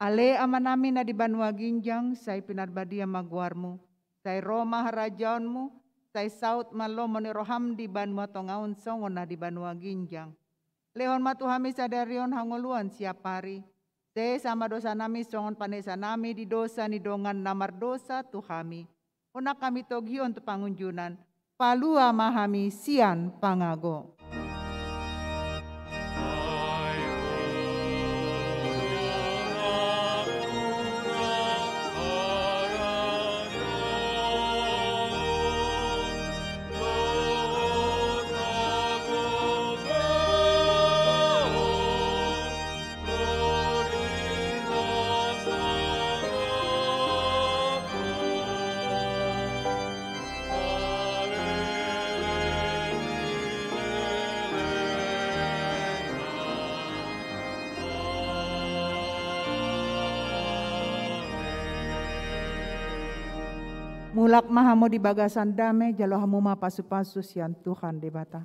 Ale Amanami na di banua ginjang, sai pinarbadia ma goarMu. Sai ro ma harajaonMu, sai saut ma lomo ni rohaM di banua tonga on songon na di banua ginjang. Lehon ma tu hami sadari on hangoluan siapari. Sesa ma dosanami songon panesanami di dosa ni dongan na mardosa tu hami. Unang hami togihon tu pangunjunan, palua ma hami sian pangago. Mulak ma hamu di bagasan dame, jalo hamu ma pasupasu sian Tuhan Debata.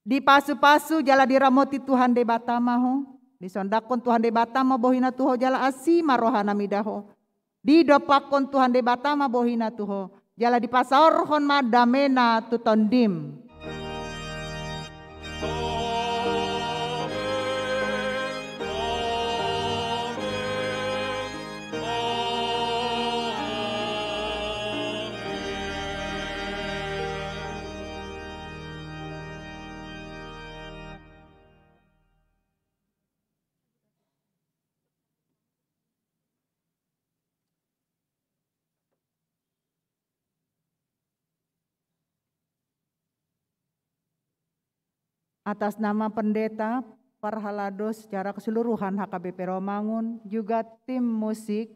Dipasupasu jala diramoti Tuhan Debata ma ho. Disondangkon Tuhan Debata ma bohiNa tu ho jala asi ma rohaNa mida ho. Didompakkon Tuhan Debata ma bohiNa tu ho jala dipasaorhon ma dameNa tu tondim. Atas nama pendeta, parhalado secara keseluruhan H K B P Rawamangun, juga tim musik,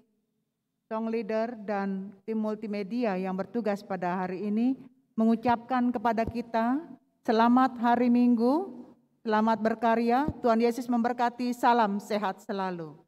song leader, dan tim multimedia yang bertugas pada hari ini, mengucapkan kepada kita, selamat hari Minggu, selamat berkarya, Tuhan Yesus memberkati, salam sehat selalu.